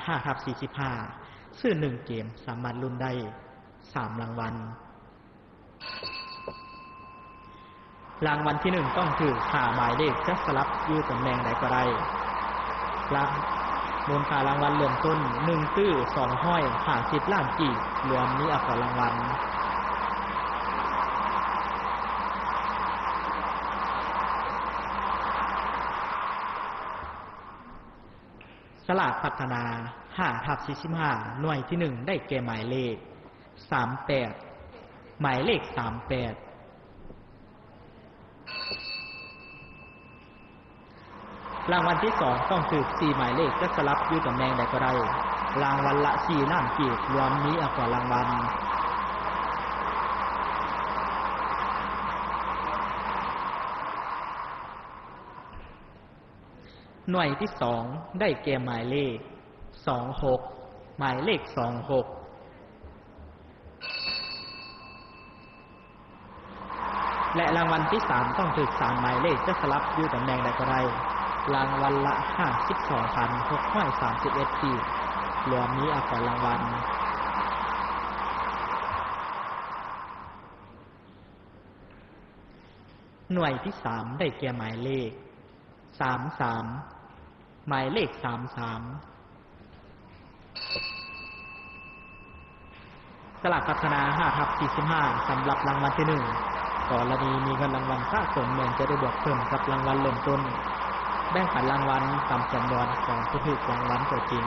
ຫ້າທັບສີ່ສິບຫ້າ ຊື້ໜຶ່ງເກມສາມາດລຸ້ນໄດ້ສາມລາງວັນ. ລາງວັນທີໜຶ່ງຕ້ອງຖືກຫ້າໝາຍເລກ ຈະສະຫຼັບຢູ່ຕຳແໜ່ງໃດກໍໄດ້. ລາງ ມູນຄ່າລາງວັນເລີ່ມຕົ້ນໜຶ່ງຕື້ສອງຮ້ອຍຫ້າສິບລ້ານກີບ ລວມມີອັກຂະລາງວັນ. ສະຫຼາກພັດທະນາ ຫ້າທັບສີ່ສິບຫ້າ ໜ່ວຍທີໜຶ່ງ ໄດ້ແກ່ໝາຍເລກ ສາມແປດ ໝາຍເລກ ສາມແປດ. ລາງວັນທີສອງຕ້ອງຖືກສີ່ໝາຍເລກ ຈະສະຫຼັບຢູ່ຕຳແໜ່ງໃດກໍໄດ້. ລາງວັນລະສີ່ລ້ານກີບ ລວມມີອັກຂະລາງວັນ. ໜ່ວຍທີສອງ ໄດ້ແກ່ໝາຍເລກ ສອງຫົກ ໝາຍເລກ ສອງຫົກ ແລະ ລາງວັນທີສາມຕ້ອງຖືກສາມໝາຍເລກ ຈະສະຫຼັບຢູ່ຕຳແໜ່ງໃດກໍໄດ້. ລາງວັນລະຫ້າສິບສອງພັນຫົກຮ້ອຍສາມສິບເອັດກີບ ລວມມີອັກຂະລາງວັນ. ໜ່ວຍທີສາມ ໄດ້ແກ່ໝາຍເລກ ສາມສາມ ໝາຍເລກ ສາມສາມ. ສະຫຼາກພັດທະນາ ຫ້າທັບສີ່ສິບຫ້າ ສຳລັບລາງວັນທີໜຶ່ງ ກໍລະນີມີເງິນລາງວັນສະສົມ ແມ່ນຈະໄດ້ບວກເພີ່ມກັບລາງວັນເລີ່ມຕົ້ນ ແບ່ງປັນລາງວັນຕາມຈຳນວນຂອງຜູ້ຖືກລາງວັນຕົວຈິງ.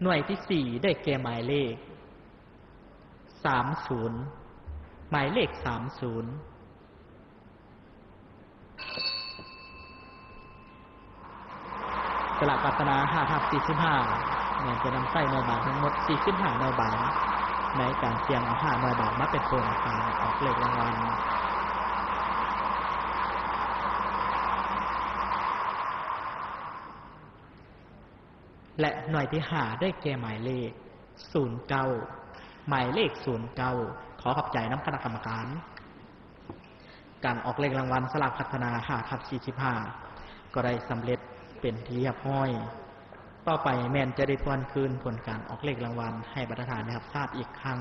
ໜ່ວຍທີສີ່ ໄດ້ແກ່ໝາຍເລກ ສາມສູນ ໝາຍເລກ ສາມສູນ. ສະຫຼາກພັດທະນາ ຫ້າທັບສີ່ສິບຫ້າ ແມ່ນຈະນຳໃຊ້ໜ່ວຍບາງທັງໝົດ ສີ່ສິບຫ້າໜ່ວຍບາງ ໃນການສ່ຽງເອົາຫ້າໜ່ວຍບາງມາເປັນໂທນໃນການອອກເລກລາງວັນ. ແລະ ໜ່ວຍທີຫ້າ ໄດ້ແກ່ໝາຍເລກ ສູນເກົ້າ ໝາຍເລກ ສູນເກົ້າ. ຂໍຂອບໃຈນຳຄະນະກຳມະການ. ການອອກເລກລາງວັນສະຫຼາກພັດທະນາ ຫ້າທັບສີ່ສິບຫ້າ ກໍໄດ້ສຳເລັດເປັນທີ່ຮຽບຮ້ອຍ. ຕໍ່ໄປແມ່ນຈະໄດ້ທວນຄືນຜົນການອອກເລກລາງວັນໃຫ້ບັນດາທ່ານໄດ້ຮັບຊາບອີກຄັ້ງ.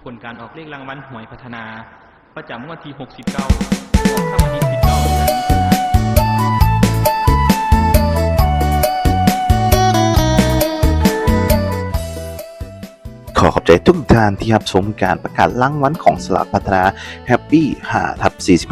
ຜົນການອອກເລກລາງວັນຫວຍພັດທະນາ ປະຈຳງວດທີຫົກສິບເກົ້າ ອອກຄ່ຳວັນທີສິບເກົ້າ ເດືອນມິຖຸນາ. ຂໍຂອບໃຈທຸກທ່ານທີ່ຮັບຊົມການປະກາດລາງວັນຂອງສະຫຼາກພັດທະນາ Happy ຫ້າທັບສີ່ສິບ